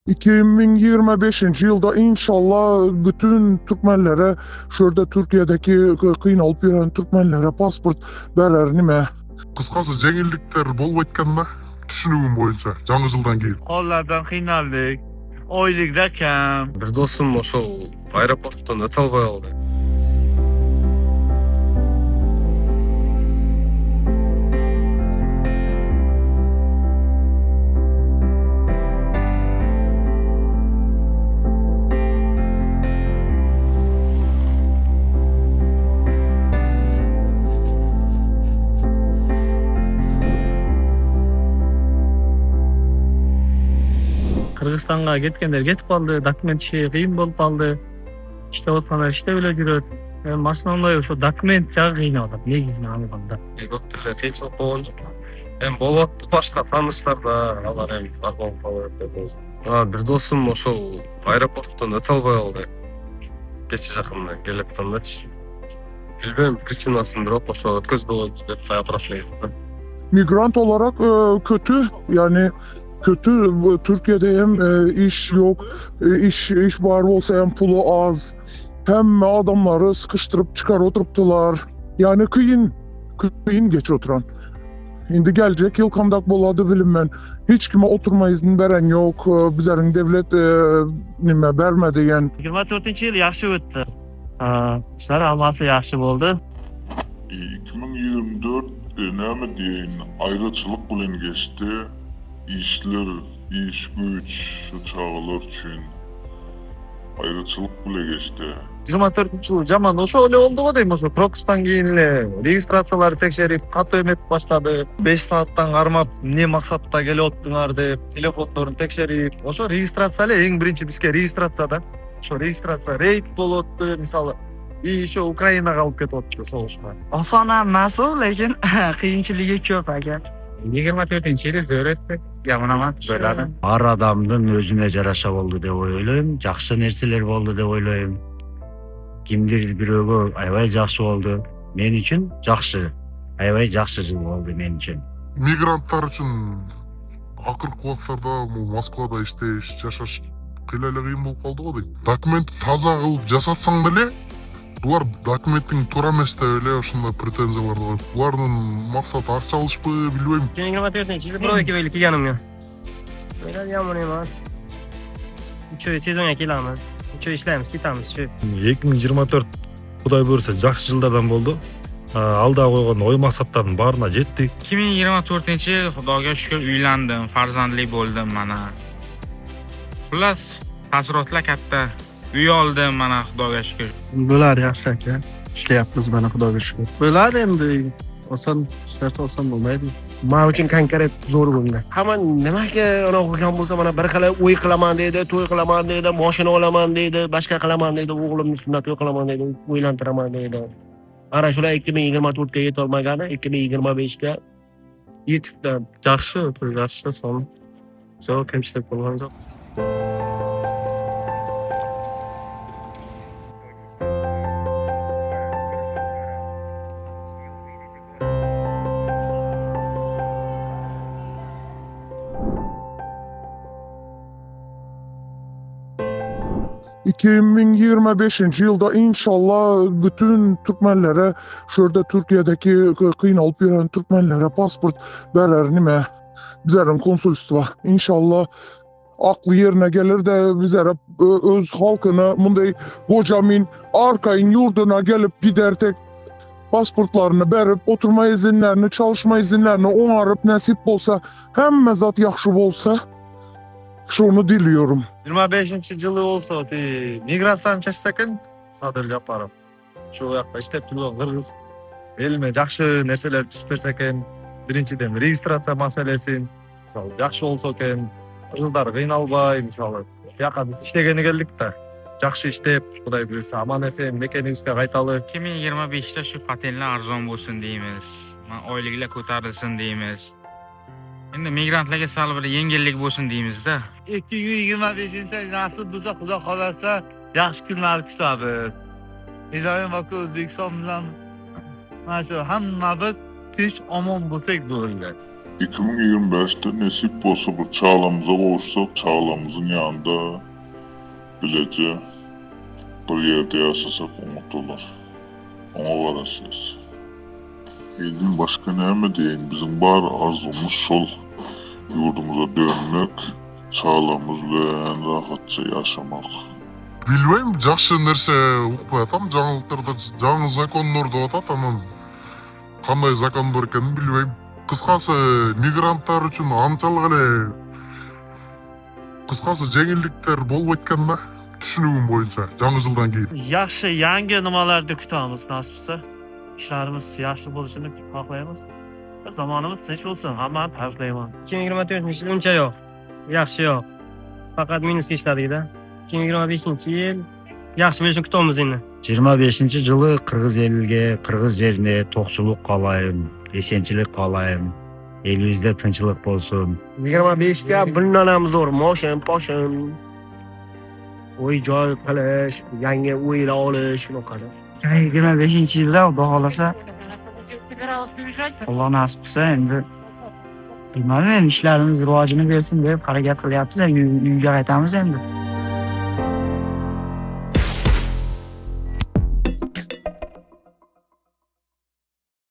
2025 yılda inşallah bütün Türkmenlere, şurada Türkiye'deki kıynalıp yürüyen Türkmenlere pasport berer nime. Кыскасы, жеңилдиктер болбойт экен да, түшүнүгүм боюнча, жаңы жылдан кийин. Hollardan qiynaldik. Oylikda kam. Бир досум ошол аэропорттон өтө албай калды. Кыргызстанга кеткендер кетип калды, документ иши кыйын болуп калды. Иштеп аткандар иштеп эле жүрөт. Эми основной ошо документ жагы кыйнап атат негизинен алганда. Көп деле кыйынчылык болгон жок. Эми болуп атты башка тааныштарда, алар эми бар болуп кала берет. Бир досум ошол аэропорттон өтө албай калды. Кече жакында келип аткандачы. Билбейм причинасын, бирок ошо өткөзбөй койду деп обратно кетти. Migrant olarak kötü, yani kötü. Türkiye'de hem iş yok, iş var olsa hem pulu az, hem adamları sıkıştırıp çıkar oturttular. Yani kıyın geç oturan. Şimdi gelecek yıl kandak boladı bilinmen. Hiç kime oturma izni veren yok. Bizlerin devlet nime vermedi yani. 24-yil yaxshi o'tdi. Ishlar hammasi yaxshi bo'ldi. 2024 näme diýeýin, aýraçylyk bilen geçdi. Işler, iş güç şu çağlar üçin aýraçylyk bile geçdi. 24-жылы жаман ошол эле болду го дейм, ошо Крокустан кийин эле регистрацияларды текшерип, катуу эметип баштады. 5 сааттан кармап, эмне максатта келип аттыңар деп, телефондорун текшерип, ошо регистрация эле эң биринчи бизге регистрация да. Ошо регистрация рейд болуп атты, мисалы, и еще Украинага алып кетип атты согушка. Oson emas u, lekin qiyinchiligi ko'p aka. 24-yili zo'r o'tdi. Yomon emas bo'ladi. Ар адамдын өзүнө жараша болду деп ойлойм. Жакшы нерселер болду деп ойлойм. Кимдир бирөөгө аябай жакшы болду. Мен үчүн жакшы, аябай жакшы жыл болду мен үчүн. Мигранттар үчүн акыркы убактарда бул Москвада иштеш, жашаш кыйла эле кыйын болуп калды го дейм. Документти таза кылып жасатсаң деле, булар документиң туура эмес деп эле ушундай претензияларды коюп, булардын максаты акча алышпы, билбейм. 2024-yili birov kelib kelganimga. O'ylab yomon emas. 3 oy sezonga kelamiz. 3 oy ishlaymiz, ketamiz shu. 2024 Кудай буюрса жакшы жылдардан болду. Алда койгон ой максаттардын баарына жеттик. 2024-yil Xudoga shukr uylandim, farzandli bo'ldim mana. Xullas, taassurotlar katta. Uy oldim mana, Xudoga shukr. Bo'ladi yaxshi aka. Ishlayapmiz mana, Xudoga shukr. Bo'ladi endi. Oson hech narsa oson bo'lmaydi. Men uchun konkret zo'r bo'ldi. Hamma nimaga anaqa qilgan bo'lsa, mana bir xil o'y qilaman deydi, to'y qilaman deydi, mashina olaman deydi, boshqa qilaman deydi, o'g'limni sunnat to'y qilaman deydi, o'ylantiraman deydi. Ana shular 2024 ga yetolmagani 2025 ga yetibdi. Yaxshi o'tdi, yaxshi son. Yo'q, kamchilik bo'lgan yo'q. ...2025 yılda inşallah bütün Türkmenlere, şurada Türkiye'deki kıynalıp yürüyen Türkmenlere pasport berer nime. Bizlerin konsolistva. İnşallah aklı yerine gelir de bizlere öz halkını bunday kocamin arkayın yurduna gelip gider tek pasportlarını berip oturma izinlerini, çalışma izinlerini onarıp nasip olsa, hemme zat yaxşı olsa şunu diliyorum. 25-жылы болсо тиги миграцияны чачса экен Садыр Жапаров. Ушул жакта иштеп жүргөн кыргыз элиме жакшы нерселер түзүп берсе экен. Биринчиден регистрация маселесин, мисалы, жакшы болсо экен. Кыргыздар кыйналбай, мисалы, бияка биз иштегени келдик да. Жакшы иштеп, Кудай буюрса, аман эсен мекенибизге кайталы. 2025da shu patentlar arzon bo'lsin deymiz. Oyliklar ko'tarilsin deymiz. Endi migrantlarga sal bir yengillik bo'lsin deymiz-da. 2025 nasib bo'lsa, Xudo xolasa, yaxshi kunlar kutamiz. Iloyim aka O'zbekiston bilan mana shu hammamiz tinch omon bo'lsak bo'ldi. 2025-de nesip bolsa bir çagalarymyza gowuşsak, çagalarymyzyň ýanynda bileje bir ýerde ýaşasak oňat bolar. Oňa garaşýas. Indi başga näme diýeýin, biziň bar arzuwymyz şol, ýurdumyza dönmek, çagalarymyz bilen rahatça ýaşamak. Bilbeým, жакшы нерсе укпай атам, жаңылыктарда жаңы закондор деп атат, анан кандай закондор экенин билбейм. Кыскасы, мигранттар үчүн анчалык эле, кыскасы, жеңилдиктер болбойт экен да, түшүнүгүм боюнча, жаңы жылдан кийин. Yaxshi yangi nimalarni kutamiz, nasib qilsa. Ishlarimiz yaxshi bo'lishini xohlaymiz. Zamonimiz tinch bo'lsin, hammani tabriklayman. 2024 yil uncha yo'q, yaxshi yo'q, faqat minusga ishladikda. 2025 yil yaxshi bo'lishini kutamiz endi. 25-жылы кыргыз элге, кыргыз жерине токчулук каалайм, эсенчилик каалайм, элибизде тынччылык болсун. 25ga bundan ham zo'r moshin poshin, uy joy qilish, yangi uylar olish, shunaqa. 25-yilda, xudo xohlasa, Alloh nasib qilsa, endi bilmadim, endi ishlarimiz rivojini bersin deb harakat qilyapmiz. Uyga qaytamiz endi.